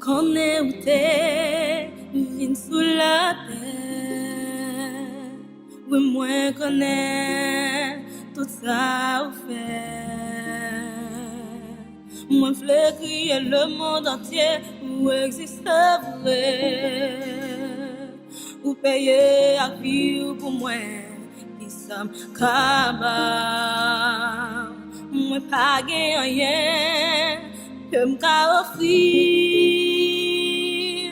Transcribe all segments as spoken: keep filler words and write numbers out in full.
Konnen ou te vin sou latè. Wi, mwen konnen tout sa ou fè. Mwen vle kriye lemonn antye ou egziste vre. Ou peye ak vi w pou mwen, ki sa m ka ba w? Mwen pa gen anyen ke m ka ofri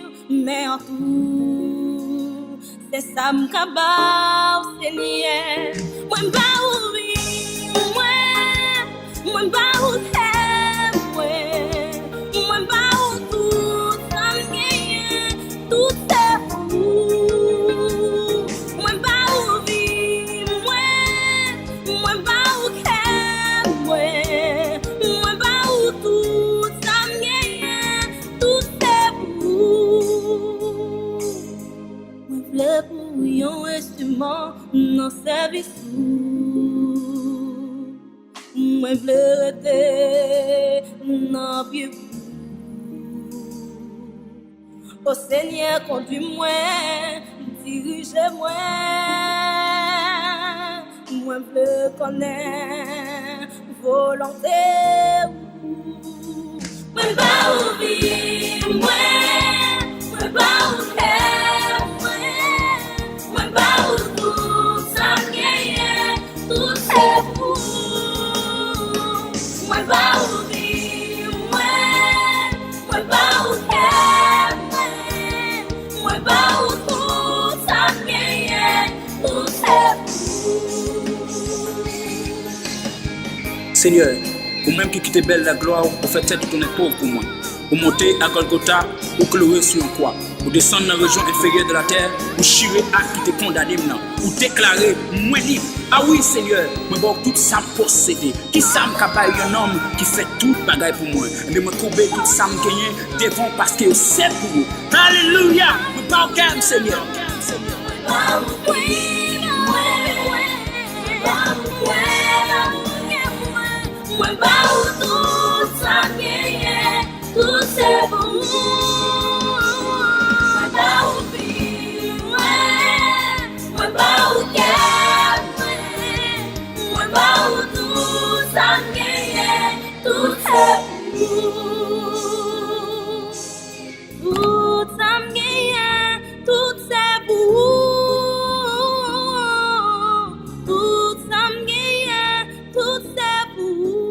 w, men an tou, se sa m ka ba w, Senyè. Mwen ba ou vi mwen, mwen ba ou kè mwen, mwen ba ou tout sa m genyen, tout se pou ou. Mwen ba ou vi mwen, mwen ba ou kè mwen, mwen ba ou tout sa m genyen, tout se pou ou. Mwen vle pou ou yon enstriman nan sèvis ou. Mwen vle rete nan pye ou. O Senyè, kondui mwen, dirije mwen. Mwen vle konnen volonte ou. Mwen ba ou vi mwen, mwen ba ou kè mwen, mwen ba ou tout sa m genyen, tout se pou ou. Mwen ba ou vi mwen, mwen ba ou kè mwen, mwen ba ou tout sa m genyen, tout se pou ou. Senyè, ou menm ki kite bèl laglwa w, ou fè tèt ou tounen pòv pou mwen. Ou monte a Gòlgota, ou kloure sou yon kwa. Ou desann nan rejyon enferyè de latè, ou chire ak ki te kondane m nan. Ou deklare mwen lib. A wi, Senyè, mwen ba w tout sa m posede. Ki sa m ka bay yon nonm ki fè tout bagay pou mwen? Ebyen, mwen koube tout sa m genyen devan w paske yo se pou ou. Alelouya! Mwen ba w kè m, Senyè. Mwen ba ou tout sa m genyen, tout se pou ou. Mwen ba ou vi mwen, mwen ba ou kè mwen, mwen ba ou tout sa m genyen, tout se pou ou. Tout sa m genyen, tout se pou ou. Tout sa m genyen, tout se pou ou.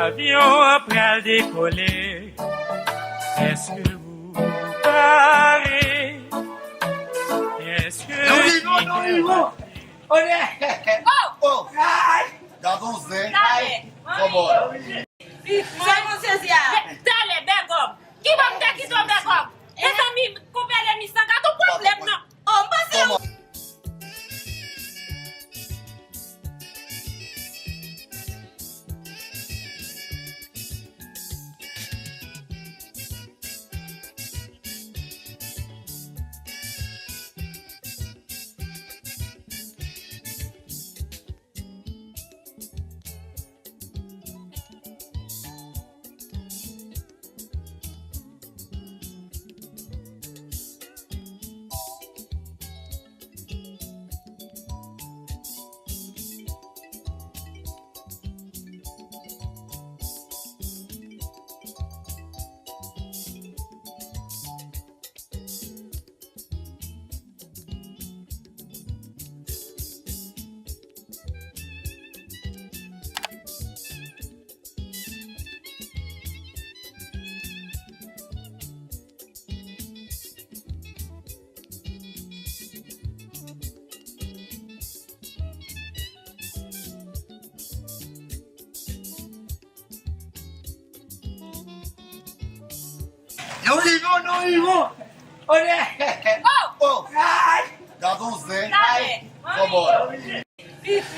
Avyon an pral dekole. Èske ou pare? Èske... Nan nivo, nan nivo. Olè! Oh! Oh! Ay! Gade yon zen. Talè. Kòbòy. Sa nou sezi a. Talè, bègòm. Ki bò m te kite w, bègòm? Mezanmi, konpè Lemi san gato pwoblèm nan. Oh, m panse ou. Nou rive, nou rive. Olè. Oh! Ay! Gade yon zen. Talè. Kòmò.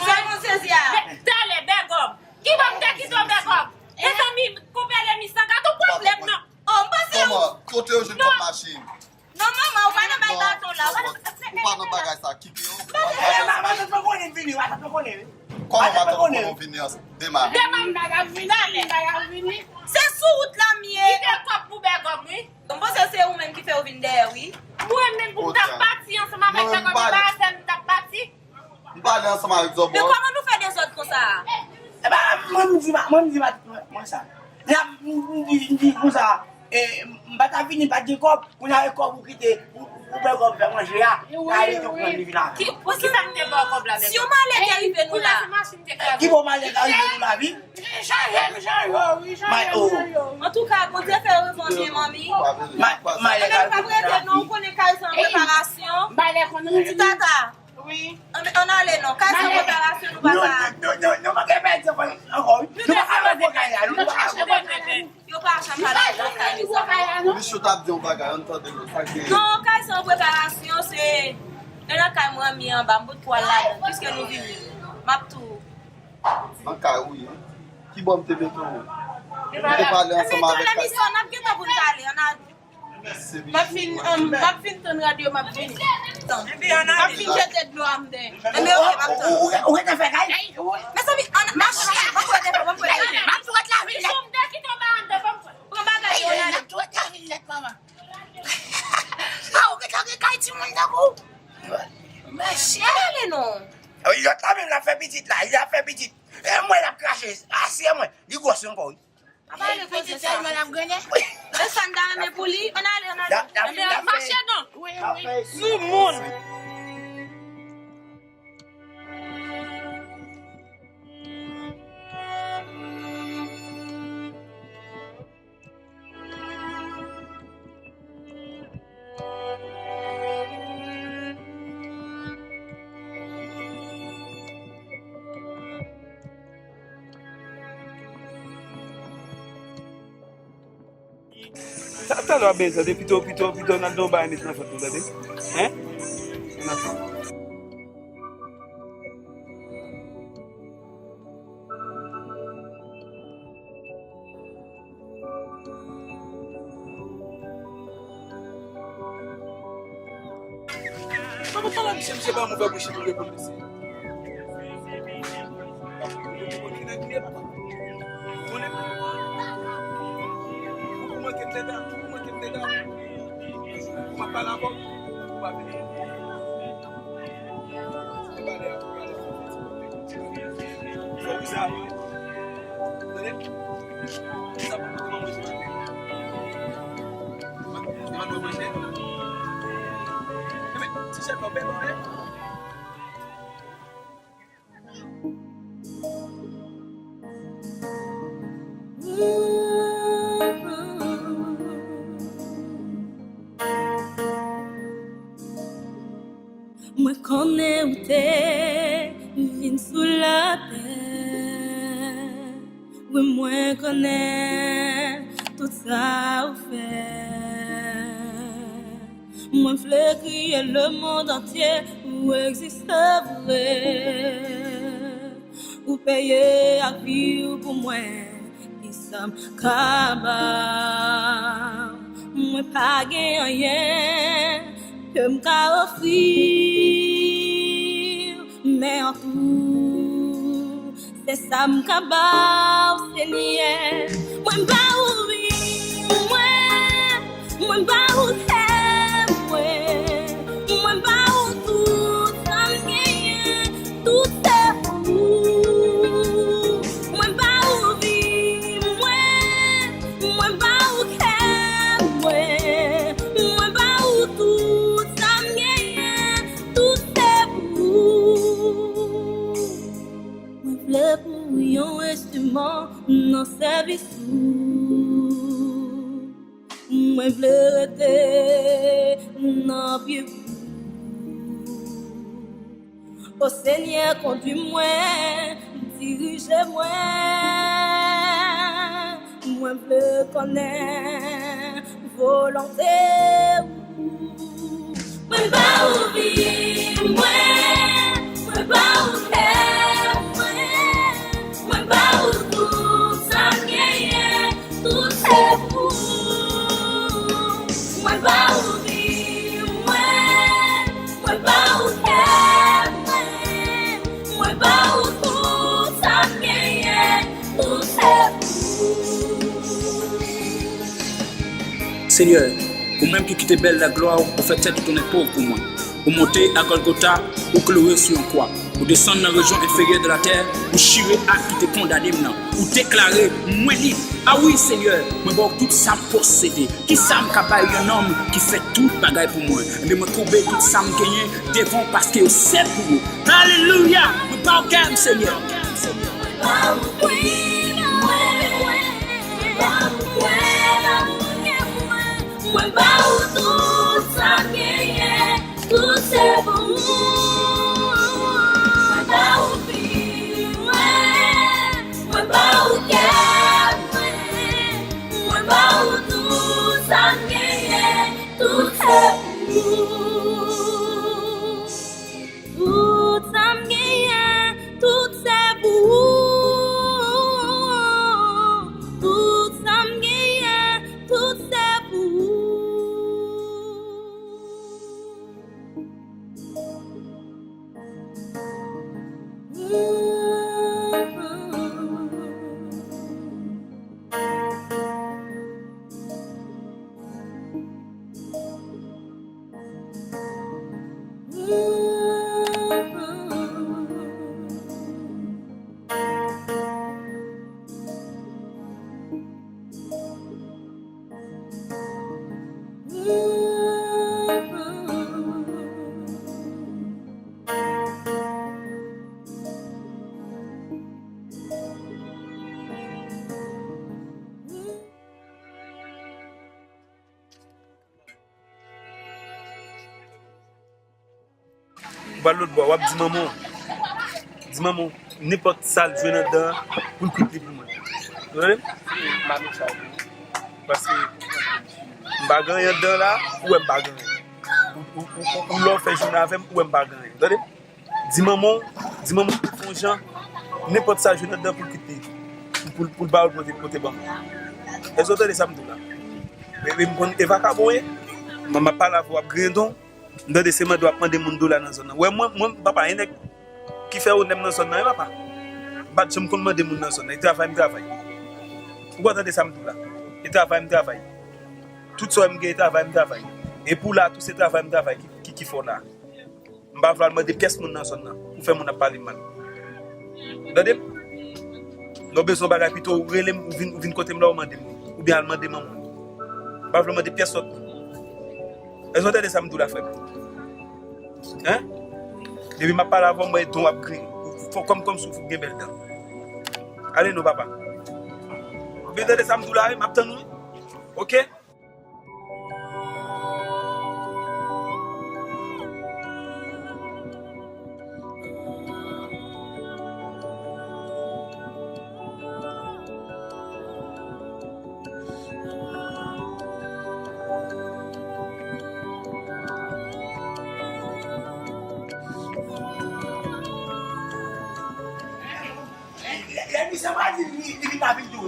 Sa nou sezi a. Talè, bègòm. Ki bò m te kite w, bègòm? Mezanmi, konpè Lemi sa gade yon pwoblèm nan. Oh, m panse ou. Kòmò? Kote yo jwenn kòb machin? Non, manman, ou pa nan bay baton la. Ou pa nan bagay sa. Kite yo. Matant pa konnen vini, matant pa konnen. Kòman matant pa konnen vini an? Dema. Dema m pa ka vini, m pa ka vini. Se sou wout la m ye. Kite kòb pou bègòm, wi. M panse se ou menm ki fè yo vin dèyè, wi. Mwen menm pou m t ap pati ansanm avèk bègòm, m pa wè sèl m t ap pati. M pale ansanm avèk Zòbòt. Men kòman nou fè dezòd konsa a? E ben, mwen m di, mwen m di, mwen sa. Mwen di, mwen di konsa, e, m pa ta vini, m pa t gen kòb, kounye a e kòb ou kite, ou, ou bègòm fè manje a, la li te pran li vin avè. Ki, pou ki sa m te ba w kòb la, bègòm? Si yon malè te rive nou la. Ki bon malè ka rive nou la, wi? Chanje, m chanje, wi, chanje, m chanje. Antouka, Bondye fè yo revanche, manmi. Malè ka rive nou la. Ou konnen kay sa an preparasyon. Ti tata. Wi. Ann, ann ale non. Kay sa preparasyon nou pa ka. Nou, nou, nou, nou manke pèdi ankò, ankò, wi. Nou pa ka lòt gwo kay la, nou pa ka lòt gwo kay la. Yo pa janm pa lòt gwo kay, mezanmi. Michou t ap di yon bagay, ann tande non, sa k genyen? Non, kay sa preparasyon, se, e nan kay mwen, mi anba, m bout pwal ladan, piske nou vini. M ap tou. Nan kay ou ye. Ki bò m te mete w? M te pale ansanm avèk kay. N ap gen tan pou n pale, ann al. M ap fin, um, m ap fin tann radyo, m ap vini. M ap fin jete dlo a m dèyè. Enben, oke, m ap tann. Ou, ou, ou, ou rete fè kay? Mezanmi, ann, mache, ban m pran telefòn, ban m pran telefòn. M ap tou ret lavi nèt. Pran bagay yo la. M ap tou ret lavi nèt, manman. A, ou rete gen kay timoun tankou? Mache. Ale non. Lòt la menm, l ap fè pitit la, l ap fè pitit. E mwen l ap krache, asye mwen, li gwòs ankò, wi. Pa pale konsa. Pitit sèlman l ap grennen. E sa n ta renmen pou li. Ann ale, ann ale. Ann ale, mache non. Wi, wi. Soumoun. Sa, talè w ap bezwen, tande, pito, pito, pito, n al nan yon bagay met nan fòt nou, tande. Hein? Nan fòt. Mwen pa pale misye, misye pa move bouch li pou reponn mesye. Ou konn ki nèg li ye, papa? Ou konnen? Ou manke m dèda, ou manke m dèda. Ou pa pale avè m, ou pa vini. Ou pale, ou pale. Fò ou sa. Tande? Sa pa kòman manje. Manje, manje. Enben, ti chèf la, bèl, hein? Mwen konnen ou te vin sou latè. Wi, mwen konnen tout sa ou fè. Mwen vle kriye lemonn antye ou egziste vre. Ou peye ak vi w pou mwen, kisa m ka ba w? Mwen pa gen anyen ke m ka ofri w, men an tou, se sa m ka ba w, Senyè. Mwen ba ou vi mwen, mwen ba ou kè mwen, mwen ba ou tout sa m genyen, tout se pou ou. Mwen ba ou vi mwen, mwen ba ou kè mwen, mwen ba ou tout sa m genyen, tout se pou ou. Mwen vle pou ou yon enstriman nan sèvis ou. Mwen vle rete nan pye ou. O Senyè, kondwi mwen, dirije mwen. Mwen vle konnen Volonte ou. Mwen ba ou vi mwen, mwen ba ou kè mwen, mwen ba ou tout sa m genyen, tout se pou ou. Mwen ba ou vi mwen, mwen ba ou kè mwen, mwen ba ou tout sa m genyen, tout se pou ou. Senyè, ou menm ki kite bèl laglwa w, ou fè tèt ou tounen pòv pou mwen. Ou monte a Gòlgota, ou kloure sou yon kwa. Ou desann nan rejyon enferyè de latè, ou chire ak ki te kondane m nan. Ou deklare, mwen lib. A wi, Senyè, mwen ba w tout sa m posede. Kisa m ka bay yon nonm ki fè tout bagay pou mwen? Ebyen, mwen koube tout sa m genyen devan w paske yo se pou ou. Alelouya! Mwen ba w kè m, Senyè. Mwen ba ou tout sa m genyen, tout se pou ou. Mwen ba ou vi mwen, mwen ba ou kè mwen, mwen ba ou tout sa m genyen, tout se pou ou. Tout sa m genyen, tout se pou ou. Tout sa m genyen, tout se pou ou. Ou pral lòt bò, w ap di manman w. Di manman w, nenpòt sa l jwenn anndan an, pou l kwit li pou mwen. Ou tande? Paske m pa gen anyen anndan la, ou wè m pa gen anyen. Ou, ou, ou, ou, ou lè w fè jounen avè m, ou wè m pa gen anyen. Ou tande? Di manman w, di manman w fè yon jan, nenpòt sa l jwenn anndan pou l kwit li. Pou, pou, pou l ba w pote, pote ban mwen. Èske w tande sa m di w la? E, e m konn e vakabon ye. Mwen m ap pale avè w, w ap griyen don. M tande se mande w ap mande moun dola nan zòn nan. Wè mwen, mwen, papa, e nèg ki fè onè m nan zòn nan, wi, papa. M pa t janm konn mande moun nan zòn nan. E travay m travay. Ou pa tande sa m di w la? E travay m travay. Tout sa w wè m gen, e travay m travay. E pou w la tou, se travay m travay ki, ki, ki fè w la. M pa vle al mande pyès moun nan zòn nan pou fè moun ap pale m mal. Tande m? Lè w bezwen yon bagay, pito w rele m, ou vin, ou vin kote m la, ou mande m li. Oubyen al mande manman w li. M pa vle mande pyès lòt moun. Èske w tande sa m di w la, frè m? Hein? Depi m ap pale avè w, m wè don w ap griyen. Fò kòm, kòm si w gen bèl dan. Ale non, papa. Oubyen tande sa m di w la, wi, m ap tann ou, wi. Oke? Lè, lè misye pa di li, li vin nan vil tou.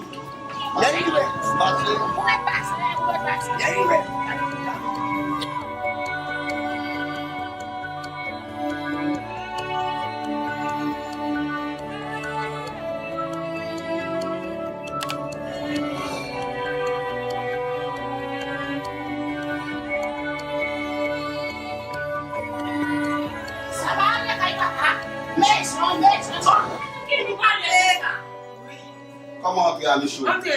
Lè li rive. Ou mèt pase, ou mèt pase. Lè li rive. Sa va ale kay papa. Mezon, mezon. Ki nou pale la? Kòman antre a, Michou? Antre.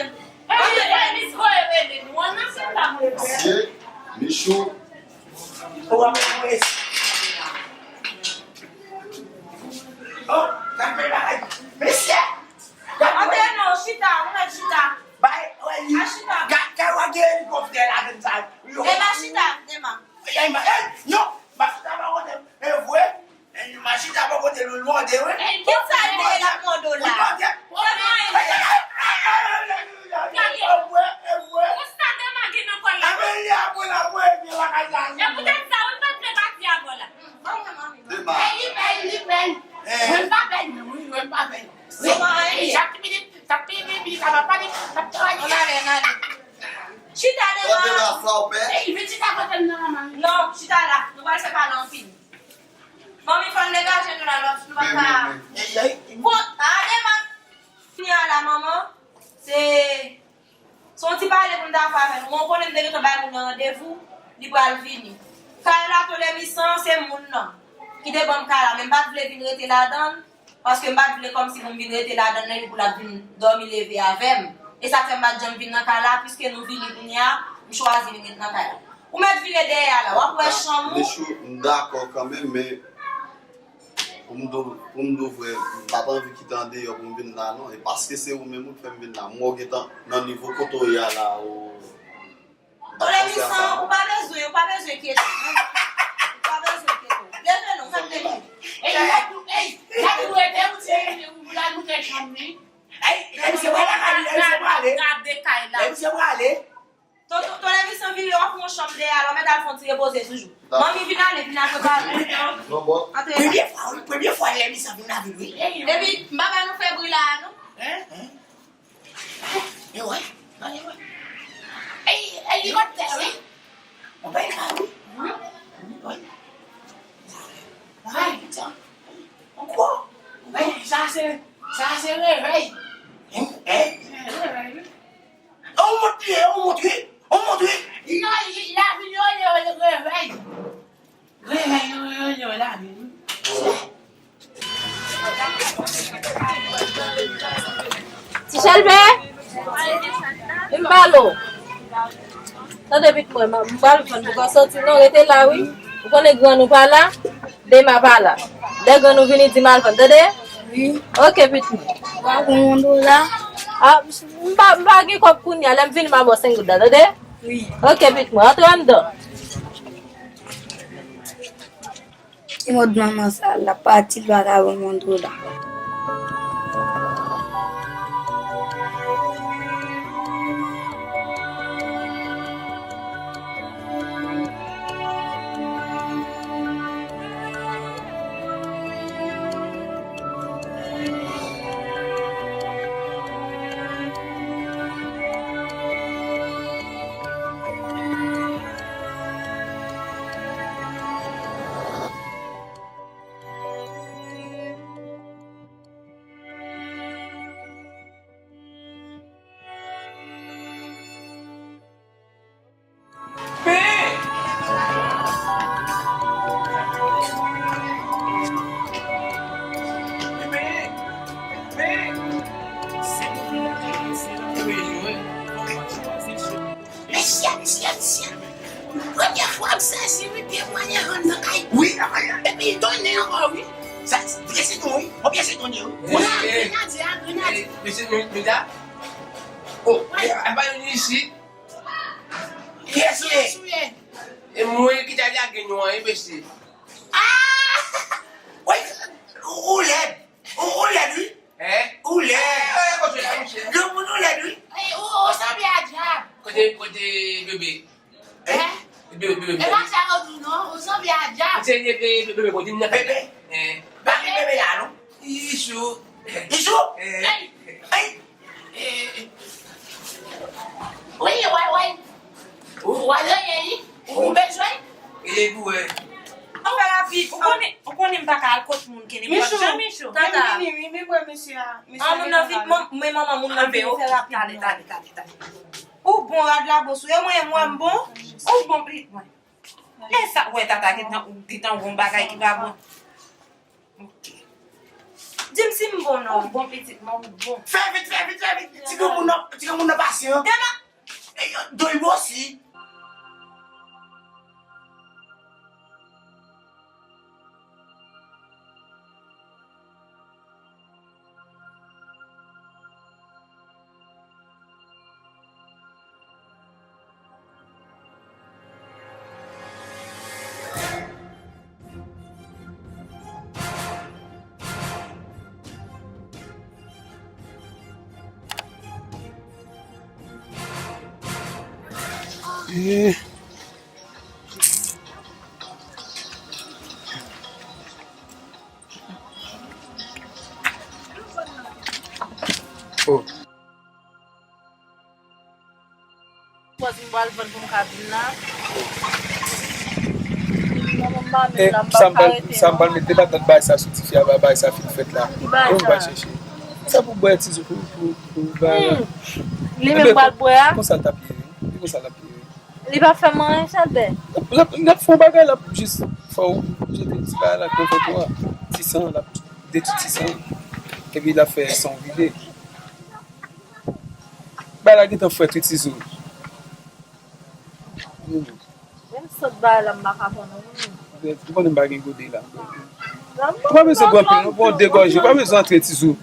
Antre, Miss Goye rele nou. Ann antre la. Mesye, Michou. Ou ap voye. Oh, gad bèl bagay. Mesye. Antre non, chita, ou mèt chita. Bay, wè li. A chita. Gad, kay wa gen elikoptè ladann sa. Dema chita, Dema. Ey, ma, ey, yo, ma chita pa kote, e vre. Ey, ma chita pa kote, loul mòde, wi. Ey, kisa li ye l ap mòde w la? Loul mòde. Ey, ey, ey, ey, ey, ey, ey, ey, e vre, e vre. Konsa Dema gen nan kò l la. E poutèt sa, wi, m pa t vle pati avè w la. Dema. Ey, li bèl, li bèl. Mwen pa bèl, non, wi, mwen pa bèl. Wi. Chak minit, chak minit, minit, sa va pa di, sa va pa di. Ann ale, ann ale. Chita, Dema. Kote la, sa w pè? Ey, vin chita kote m nan, manman. Non, chita la. Nou pral fè pale anpil. Manmi, fò n degaje nou la, lòs nou pa ka. Bon, a, Dema. Kounye a la, manman, se, se yon ti pale pou n ta fè avè nou. Mwen konnen m te gentan bay moun nan randevou, li pral vini. Kay la, Tolemisan, se moun nan ki te ban m kay la, men m pa t vle vin rete ladan l, paske m pa t vle kòmsi pou m vin rete ladan l, epi pou l ap vin dòmi leve avè m. E sa k fè m pa t janm vin nan kay la, piske nou vini kounye a, m chwazi vin ret nan kay la. Ou mèt vire dèyè a la, w ap wè chanm ou. Michou, m dakò kanmenm, men Pou m di w, pou m di w vrè, m pa t anvi kite andeyò pou m vin la, non. E paske se ou menm ou k fè m vin la. M wè w gentan nan nivo kote w ye a la, ou, m pa t panse a sa, non. Tolemisan, ou pa bezwen, ou pa bezwen enkyete w, non. Ou pa bezwen enkyete w. Leve non, fè m leve. Ey, lè nou, ey, lè nou rete, ou se, ou la nou te chanm li. Ey, ey, se pa la, ey, se pa ale. Gade kay la. Ey, se pa ale. Tonton, Tolemisan vire, w ap fè yon chanm dèyè a, w mèt al fè yon ti repoze toujou. Manmi, vin ale, vin al prepare. Antre. Premye fwa, wi, premye fwa Tolemisan vin lavil, wi. Epi, m pa ba nou fè bri la a, non. Hein? E wè, e wè. Ey, elikoptè, wi. Ou bay la, wi. Wi. Ay, sa. Ankò. Ey, sa se, sa se revèy. Hein? Hein? Revèy, wi. On mont li ye, on mont wi, on mont wi. Non, li, lavil yo ye revèy. Revèy yo, yo, yo, lavil wi. Ti Chelbe, vin pale w. Tande pitit mwen, m pral vann pou w soti non, rete la wi. Ou konnen grann ou pa la. Dema pa la. Lè grann ou vini, di m al vann, tande? Wi. Ok, pitit mwen. Ou pa pran yon dola? A, m pa, m pa gen kòb kounye a. Lè m vini, m a ba w senk goud la, tande? Wi. Ok, pitit mwen, antre anndan. Ki mòd manman sa, l ap pati, l pa ka ban m yon dola. Mesye, mesye, mesye. Premye fwa m sezi wi, pye mwen ye rann nan kay. Wi, a, a, a. Epi l donnen ankò wi. Sa, pye se donnen wi. Yon pye se donnen wi. Grenadye a, grenadye. Mesye, nou, nou da. Oh, e, e pa yon isit. Kiyès ou ye? Kiyès ou ye? E mwen ki ta lage nou an, wi, mesye. Ah! Wi, ou lèd. Ou, ou lèd, wi. Hein? Ou lèd. Eh, eh, kote la, monchè? Granmoun ou lèd, wi. Eh, ou, ou sanble a dyab. Kote, kote bebe? Hein? Bebe, bebe, bebe. E pa sa yo di non, ou sanble a dyab. Se bebe, bebe, bebe, bebe. Eh. Ba li bebe la, non? Ichou. Ichou? Eh. Ey! Ey! Eh. Wi, wi, wi. Ou, ou al rele li? Ou bezwen? E pou wè. Ou fè rapid. Ou konnen, ou konnen m pa ka al kot moun ki nenpòt jan, Michou. Tata. Vin vini, wi, vin wè mesye a. Mesye a vin la. An, moun nan vin, men manman moun nan vin, fè rapid. Tale, tale, tale, tale. Ou bon, rad la bon sou yo, mwen, mwen, m bon. Ou bon, pitit mwen. Lè sa, wè, tata, gentan, ou gentan wè yon bagay ki pa bon. Ok. Di m si m bon non. Ou bon pitit mwen, ou bon. Fè vit, fè vit, fè vit. Ti granmoun nan, ti granmoun nan pase an. Dema. E yo, do l bwosi. Eh. Pòz m pral vann pou m ka vin la. Manman m pa menm la, m pa ka rete non. Sa m pral mete ladan bagay sa sou tifi a, bagay sa fin fèt la. Ki bagay sa? Sa pou bwè ti zo pou, pou, pou bagay la. Hmm. Li menm pral bwè a? Konsa l t ap ye wi. Li konsa l ap ye wi. Li p ap fè m anyen, Chalbè? L ap, l ap fè yon bagay, l ap jis fè w jete ti bagay la, konfòte w a. Ti san, l ap detwi ti san. Epi l ap fè san w vide. Bagay la gentan frèt wi, Tizou. Hmm. Menm sòt bagay la, m pa ka pran non. Ou konnen m pa gen gode la. Ou pa bezwen pran pil, non, pran de gòje, ou pa bezwen antre, Tizou.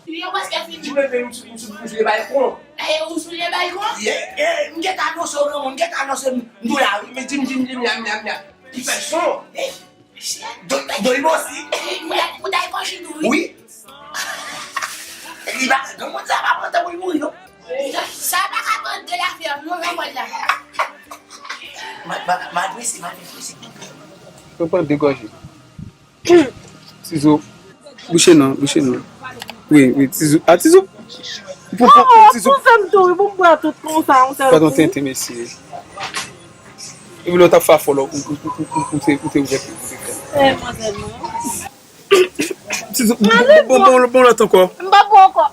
Li yo prèske fini. Di mwen, m sou, m sou, m sou le balkon. E, ou sou le balkon? Ye, ye, m gentan anonse w, granmoun, m gentan anonse m, m tou la, wi, men di m, di m, di m, di m, di m, di m, di m. Li fè son. Dòmi osi. Ou ta, ou ta al panche tou, wi. Wi. Li pa, granmoun sa pa pran tan pou l mouri, non. Sa pa ka pran de lafyèv, non, nan mòn la. Ma, ma, ma drese, ma drese. Mwen pran de gòje. Tizou. Bouche non, bouche non. Wi, wi, Tizou. A, Tizou. Pou, pou, pou, Tizou. Pou fè m tou, wi, pou m bwè tout konsa, yon sèl kou. Gad yon tenten, mesye. Epi lè w t ap fè afò la, ou, ou, ou, ou, ou te, ou te ouvè pye, ou te fè. E, manzè non. Tizou, bon, bon, bon, bon lòt ankò. M pa bon ankò.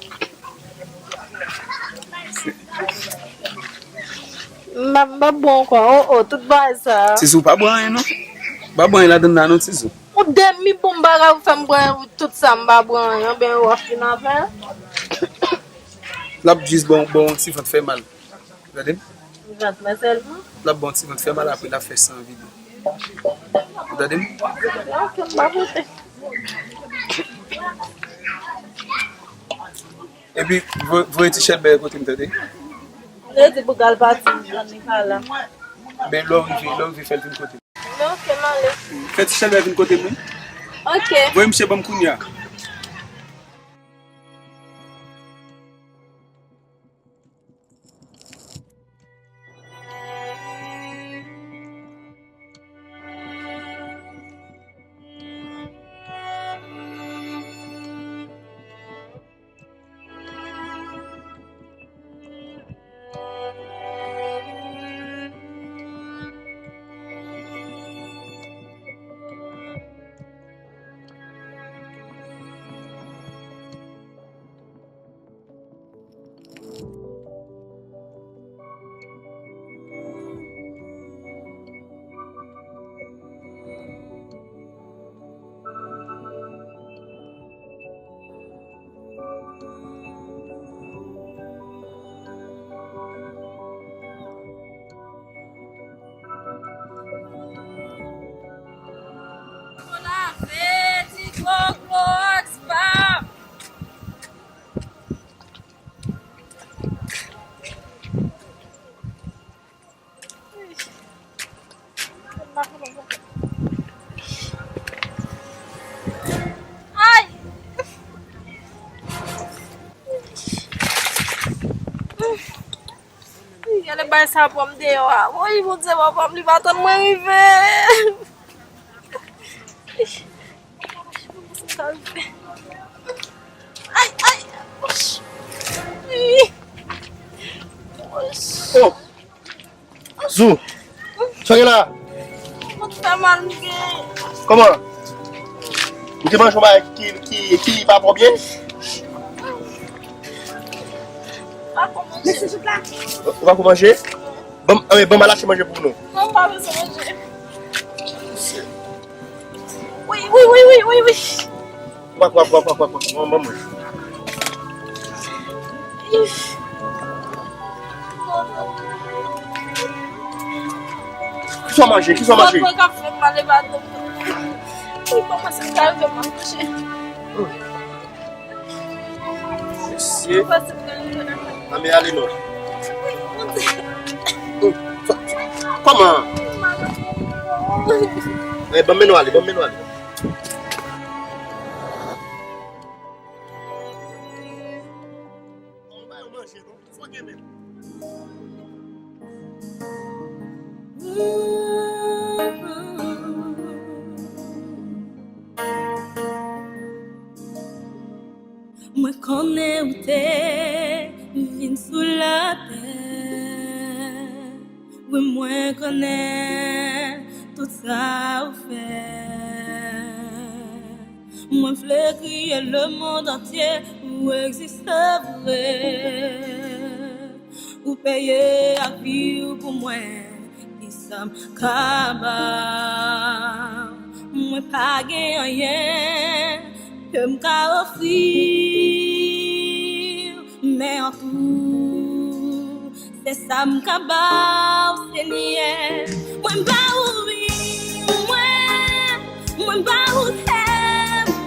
M pa, m pa bon ankò. Oh, oh, tout bagay sa. Tizou, pa bwè anyen, non. Pa bwè anyen ladann la, non, Tizou. Yon demi bon bagay ou fè m bwè tout sa, m pa bwè anyen, ben w ap fin avè l. L ap jis bon, bon, ti vant fè mal. Gade m. Vant mwen sèlman. L ap bon ti vant fè mal, apre l ap fè san vide. Ou tande m? Ok, m pa koute. Epi, vo-, voye ti Chèlbè kote m, tande? Li di pou l al pati, m tann li pa la. Ben, lè w rive, lè w rive, fè l vin kote m. Ok, m ale. Fè ti Chèlbè vin kote m, wi. Ok. Voye misye ban m kounye a. Fò lave, ti gwo Clorox pa m. Ay! Gade bay sa pran m deyò a. Woy, Bondye, papa m, li pa tann mwen rive. Ay, ay. Oh! Zou! Sa w gen la? Kont fè mal m gen. Kòman? Ou te manje yon bagay ki, ki, ki pa twò byen? Pa ko manje. Ou pa ko manje? Ban m, anben, ban m al achte manje pou nou. Non, m pa bezwen manje. Wi, wi, wi, wi, wi, wi. Wak, wak, wak, wak, wak, wak. Ban m, ban m manje. Kisa w manje? Kisa w manje? Mwen k ap fè m mal e pa doktè. Wi, kòman sa ka rive m ap kouche? Mesye. Anben ale non. Kòman? Eh, ban m mennen w ale, ban m mennen w ale. Mwen konnen ou te vin sou latè. Wi, mwen konnen tout sa ou fè. Mwen vle kriye lemonn antye ou egziste vre. Ou peye ak vi w pou mwen, ki sa m ka ba w? Mwen pa gen anyen ke m ka ofri w, men an tou, se sa m ka ba w, Senyè. Mwen ba ou vi mwen, mwen ba ou kè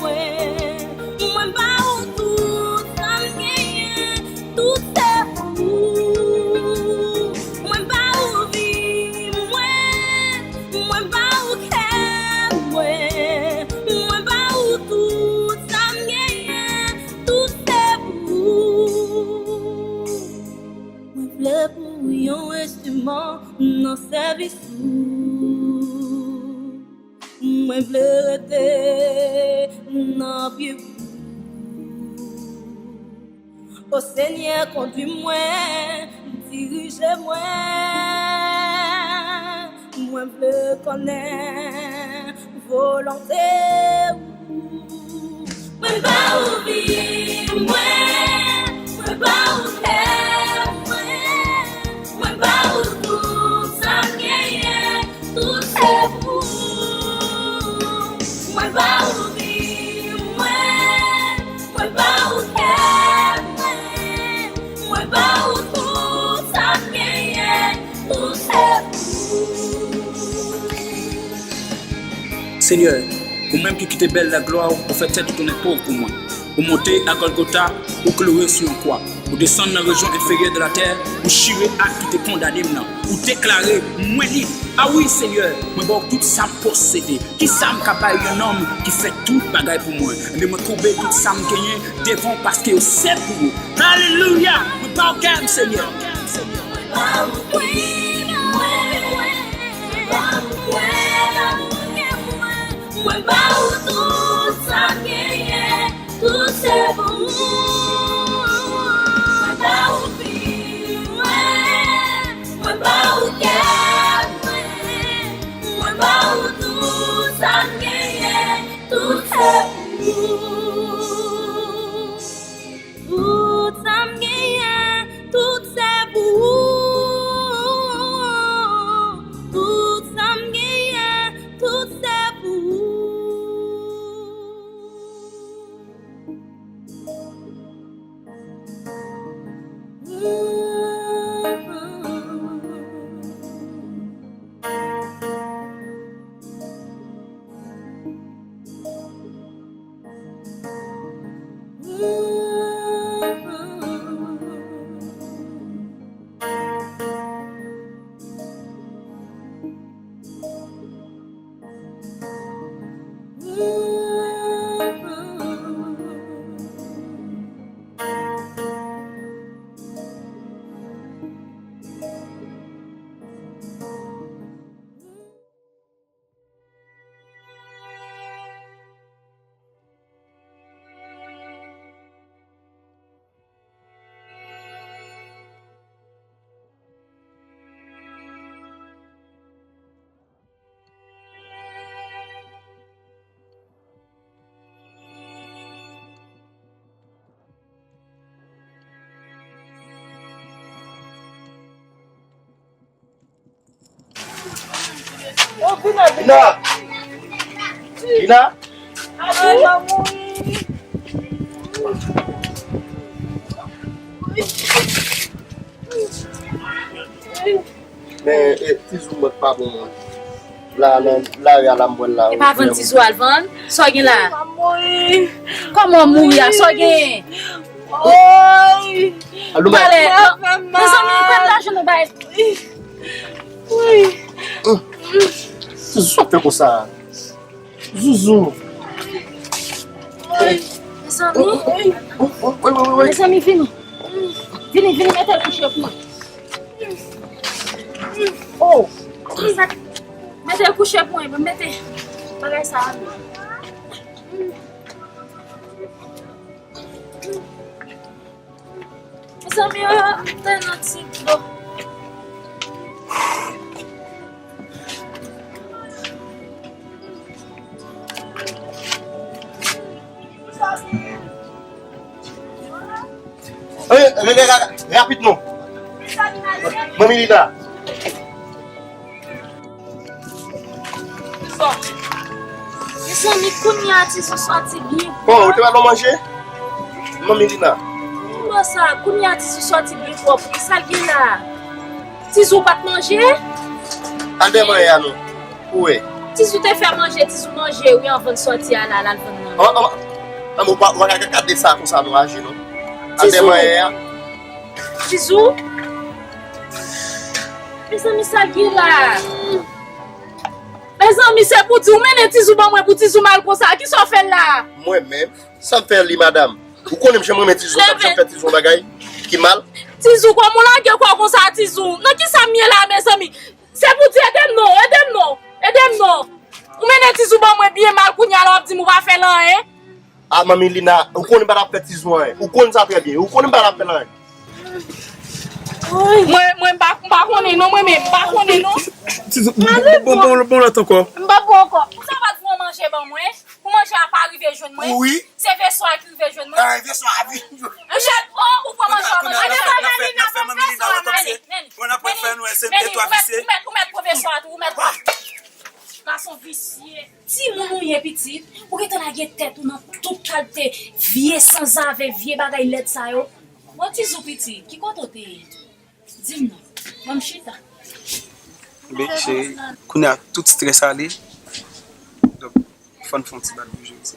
mwen, mwen ba ou tout sa m genyen, tout se pou ou. Mwen ba ou vi mwen, mwen ba ou kè mwen, mwen ba ou tout sa m genyen, tout se pou ou. Mwen vle pou yon enstriman nan sèvis ou. Mwen vle rete nan pye ou. O Senyè, kondui mwen, dirije mwen. Mwen vle konnen volonte ou. Mwen ba ou vi mwen, mwen ba ou kè mwen, mwen ba ou tout sa m genyen, tout se pou ou. Mwen ba ou vi mwen, mwen ba ou kè mwen, mwen ba ou tout sa m genyen, tout se pou ou. Senyè, ou menm ki kite bèl laglwa w, ou fè tèt ou tounen pòv pou mwen. Ou monte a Gòlgota, ou kloure sou yon kwa. Ou desann nan rejyon enferyè de latè, ou chire ak ki te kondane m nan. Ou deklare, mwen lib. A wi, Senyè, mwen ba w tout sa m posede. Ki sa m ka bay yon nonm ki fè tout bagay pou mwen? Ebyen, mwen koube tout sa m genyen devan w paske yo se pou ou. Alelouya! Mwen ba w kè m, Senyè. Mwen ba ou tout sa m genyen, tout se pou ou. Mwen ba ou vi mwen, mwen ba ou kè mwen, mwen ba ou tout sa m genyen, tout se pou ou. Tout sa m genyen, tout se pou ou. Tout sa m genyen, tout se pou ou. Vina! Vina! Men, e, tizou mwen pa bon, mwen. La, nan lari a la, m wè l la. E pa vann tizou al vann? Sa w gen la? Kòman w mouri a? Sa w gen? Oy! Alou, mwen. Mezanmi, pa t lajan nou bay. Tizou, sa w fè konsa? Zuzu. Mezanmi. Mezanmi, vini. Vini, vini, mete l kouche pou mwen. Oh. Mete l kouche pou mwen, mete bagay sa a. Zanmi yo, m te nan ti dlo. Eh, eh, eh, eh, rapid non. Manmi Lina. Mezanmi, kounye a Tizou sòti byen. Bon, ou te ba nou manje? Manmi Lina. Bon, sa, kounye a Tizou sòti byen pwòp. Kisa l gen la? Tizou pa t manje? Al dèyè mwen a non. Ou wè. Tizou te fè manje, Tizou manje, wi, anvan l sòti a la, l al vann nan. An, an, an, ou pa, ou pa ka gade sa konsa non, aji non. Al dèyè mwen a. Tizou? Mezanmi, sa gen la? Mezanmi, se pou di ou mennen Tizou ban mwen pou Tizou mal konsa. Kisa w fè l la? Mwen menm? Sa m fè li, madanm? Ou konnen m janm renmen Tizou, sa m janm fè Tizou yon bagay ki mal. Tizou, kòman w lage kò konsa, Tizou? Nan kisa m ye la, mezanmi? Se pou di, ede m non, ede m non, ede m non. Ou mennen Tizou ban mwen byen mal, kounye a la w ap di m ou pa fè l anyen. A, manmi Lina, ou konnen m pa t ap fè Tizou anyen. Ou konn sa trè byen. Ou konnen m pa t ap fè l anyen. Mwen, mwen, m pa, m pa konnen non, mwen menm, m pa konnen non. Tizou, bon, bon, bon, bon, lòt ankò. M pa bon ankò. Ou sa pa t voye manje ban mwen? Pou manje a pa rive jwenn mwen? Wi. Se vesò a ki rive jwenn mwen? Ah, vesò a, wi. Monchè, oh, ou pran manje a, manje a. N ap fè manmi Lina wè kòmsi. Mwen ap fè nou S M T twa visye. Ou mèt, ou mèt pran vesò a tou, ou mèt pran. Gason visye. Timoun ou ye pitit, ou gentan lage tèt ou nan tout kalite vye sanzave, vye bagay lèd sa yo. Bon, Tizou pitit, ki kote w te ye? Di m non. Ban m chita. Bebe, cheri, kounye a tout strès ale. Donk, fò n fè yon ti bat bouje isi.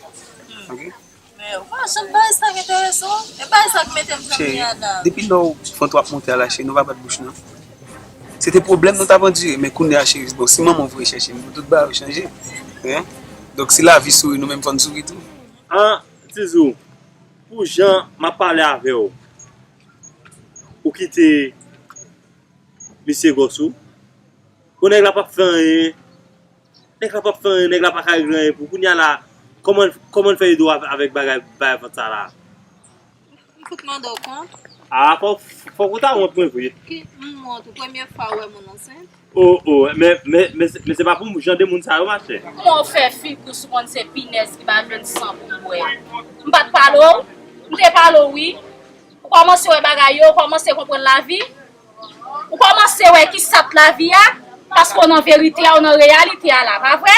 Oke? Men, ou pa janm bay sa k enterese w. E bay sa k mete m janm ye a la. Depi lè w vant w ap monte a la, cheri, nou pa bat bouch non. Se te pwoblèm nou t ap andire, men kounye a, cheri, bon, si manman w voye chèche m, tout bagay yo chanje. Hein? Donk, si lavi souri, nou menm fò n souri tou. An, Tizou, pou jan m ap pale avè w, ou kite misye gòs ou? Bon, nèg la p ap fè anyen. Nèg la p ap fè anyen, nèg la pa ka regle anyen pou kounye a la. Kòman, kòman l fè ede w avè, avèk bagay bay vant sa la? M fout mande w kont. A, fò, fòk ou ta wont mwen vre. Ki m wont ou? Premye fwa w wè moun ansent? O, o, men, men, men, men se pa pou jan de moun sa yo, machè. Kòman w fè figi w si w konn se pinèz ki pa jwenn san pou bwè? M pa t pale w? M te pale w, wi. Ou kòmanse wè bagay yo, ou kòmanse konprann lavi. Ou kòmanse wè ki sat lavi a, paske w nan verite a, w nan reyalite a la, pa vre?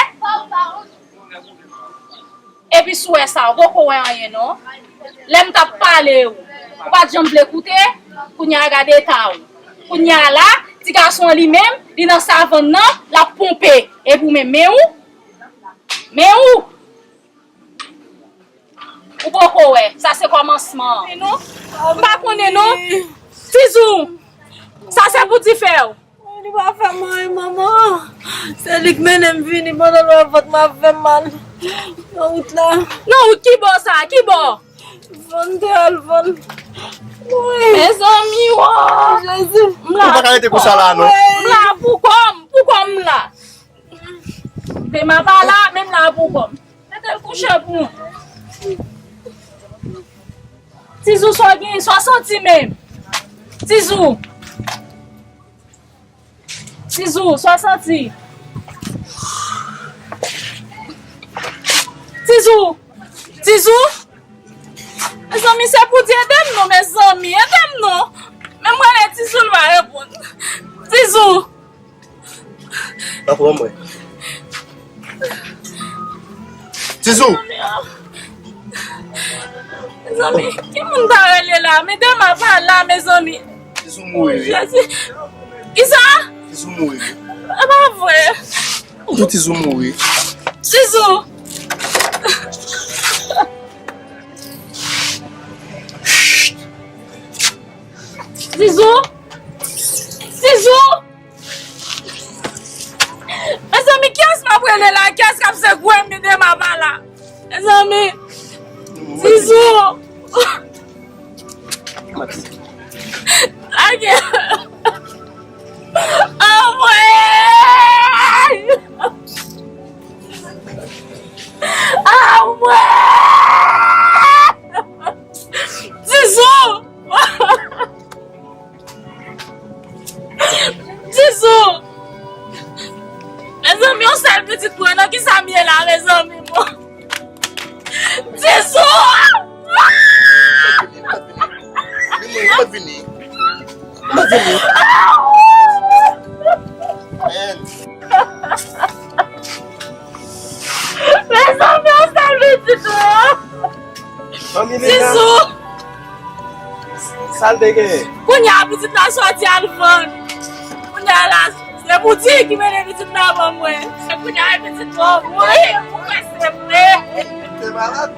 Epi si w wè sa, ou poko wè anyen non. Lè m t ap pale w, ou pa t janm vle koute, kounye a gade eta w. Kounye a la, ti gason an li menm, li nan savann nan, l ap ponpe. Epi w menm, men ou, men ou. Ou poko wè, sa se kòmansman an. Non, m pa konnen non. Tizou, sa se pou dife w. Li pa fè m anyen, manman. Se li k mennen m vini pandan l wè vant mwen ap fè m mal. Nan wout la. Nan wout ki bò sa? Ki bò? Vann te al vann. Wi. Mezanmi, wa. Jezi. Ou pa ka rete konsa la, non. M la pou kò m, pou kò m la. Dema pa la, men m la pou kò m. Mete l kouche pou mwen. Tizou, sa w gen, sa w santi menm? Tizou. Tizou, sa w santi? Tizou. Tizou. Mezanmi, se pou di ede m non, mezanmi, ede m non. Men m rele Tizou, l pa reponn. Tizou. Papa mwen. Tizou. Mezanmi, ki moun ta rele la? Men Dema pa la, mezanmi. Tizou mouri, wi. Jezi. Kisa? Tizou mouri, wi. E pa vre. Ou Tizou mouri. Tizou. Tizou. Tizou. Mezanmi, kiyès m ap rele la? Kiyès k ap sekwe m? Dema pa la. Mezanmi. Tizou. Lage. Anmwey! Anmwey! Tizou! Mezanmi, yon sèl pitit mwen an. Manmi Lina. Tizou. Sa l te genyen? Kounye a, pitit la sòti al vann. Kounye a la, se boutik ki mennen pitit la ban mwen. Se kounye a, pitit la mouri pou mwen, se vre. Te malad?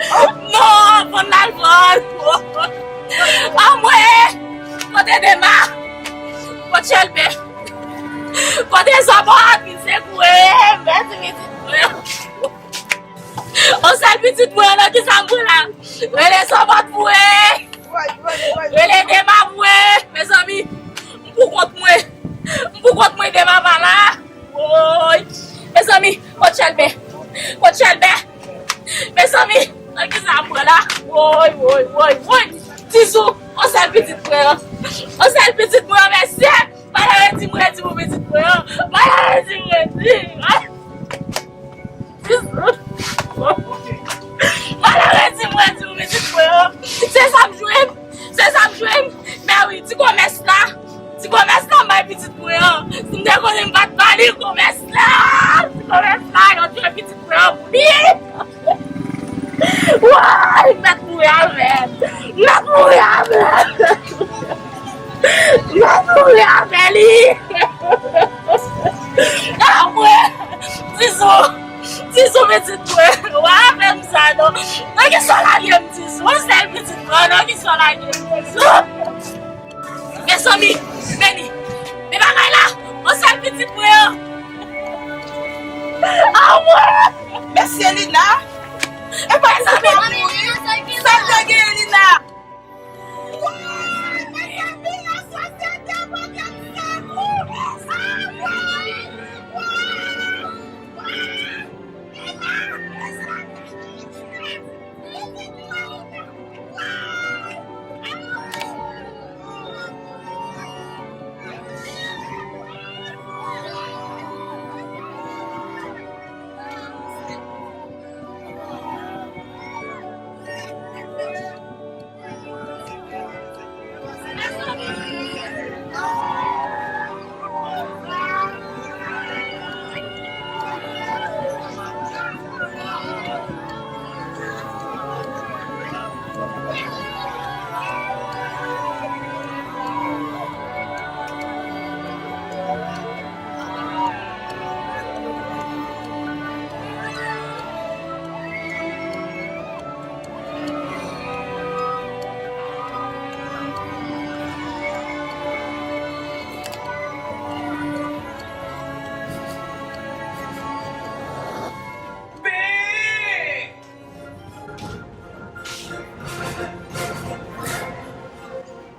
Non, vann l al vann. Anmwe! Kote Dema? Kote Chèlbè? Kote Zòbòt? Vin sekouye m, mèsi pitit mwen. On sèl pitit mwen an, nan kisa m pran la? Rele Zòbòt pou e. Rele Dema pou e. Mezanmi, m pou kont mwen. M pou kont mwen, Dema pa la. Woy. Mezanmi, kot Chèlbè? Kot Chèlbè? Mezanmi, nan kisa m pran la? Woy, woy, woy, woy. Tizou, on sèl pitit mwen an. On sèl pitit mwen an, mesye. Malere di m redi pou pitit mwen an. Malere di m redi. Malere di m redi pou pitit mwen an. Se sa m jwenn. Se sa m jwenn. Men wi, ti komès la. Ti komès la m bay pitit mwen an. Si m te konnen m pa t ba li komès la. Ti komès la, yo tchwe pitit mwen an pou li. Woy, m mèt mouri avè l. M mèt mouri avè l. M mèt mouri avè li. Anmwe, Tizou, Tizou pitit mwen. Wa avè m sa non. Nan kisa w lage m Tizou? Yon sèl pitit mwen, nan kisa w lage m Tizou? Mezanmi, Beni, men bagay la, yon sèl pitit mwen an. Anmwe! Mesye Lina, e pa pou ou pa mouri. Sa k te gen Lina?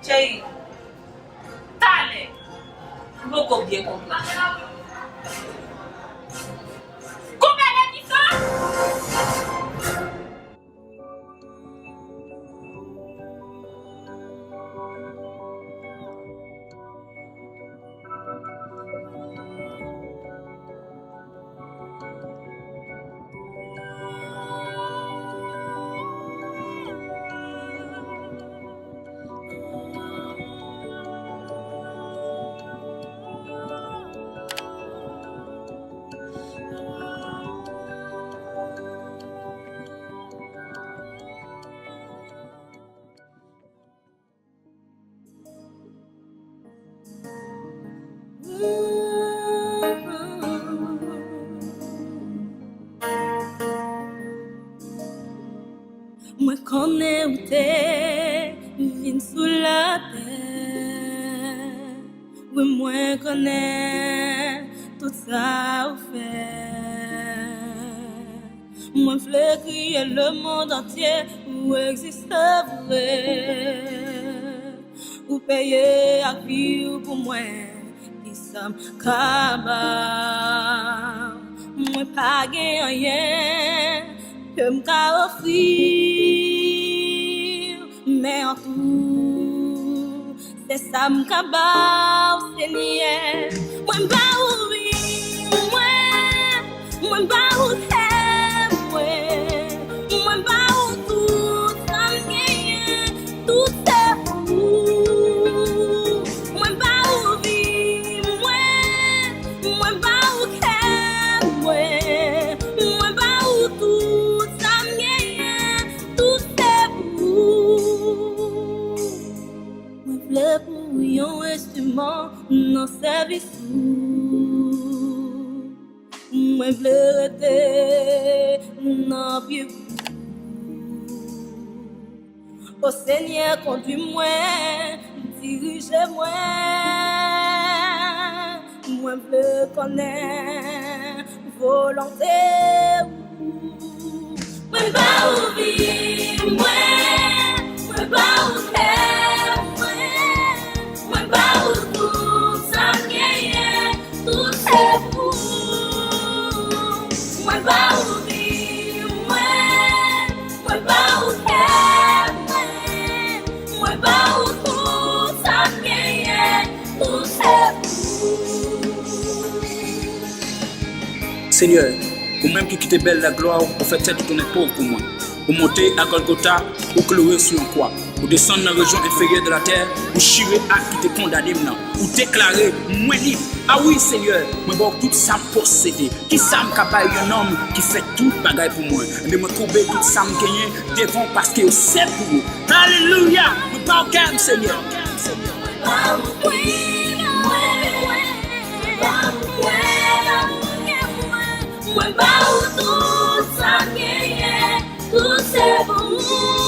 Cheri, talè, m poko byen konprann. Konpè Levita! Mwen konnen ou te vin sou latè. Wi, mwen konnen tout sa ou fè. Mwen vle kriye lemonn antye ou egziste vre. Ou peye ak vi w pou mwen, kisa m ka ba w? Mwen pa gen anyen ke m ka ofri w, men an tou, se sa m ka ba w, Senyè. Mwen ba ou vi mwen, mwen ba ou tè mwen, mwen ba ou tout sa m genyen, tout se pou ou. Mwen ba nan sèvis ou. Mwen vle rete nan pye ou. O Senyè, kondui mwen, dirije mwen. Mwen vle konnen volonte ou. Mwen ba ou vi mwen, mwen ba ou kè mwen, mwen ba ou tout sa m genyen, tout se pou ou. Mwen ba ou vi mwen, mwen ba ou kè mwen, mwen ba ou tout sa m genyen, tout se pou ou. Senyè, ou menm ki kite bèl laglwa w, ou fè tèt ou tounen pòv pou mwen. Ou monte a Gòlgota, ou kloure sou yon kwa. Ou desann nan rejyon enferyè de latè, ou chire ak ki te kondane m nan. Ou deklare, mwen lib. A wi, Senyè, mwen ba w tout sa m posede. Ki sa m ka bay yon nonm ki fè tout bagay pou mwen? Ebyen, mwen koube tout sa m genyen devan w paske yo se pou ou. Alelouya! Mwen ba w kè m, Senyè. Mwen ba ou tout sa m genyen, tout se pou ou.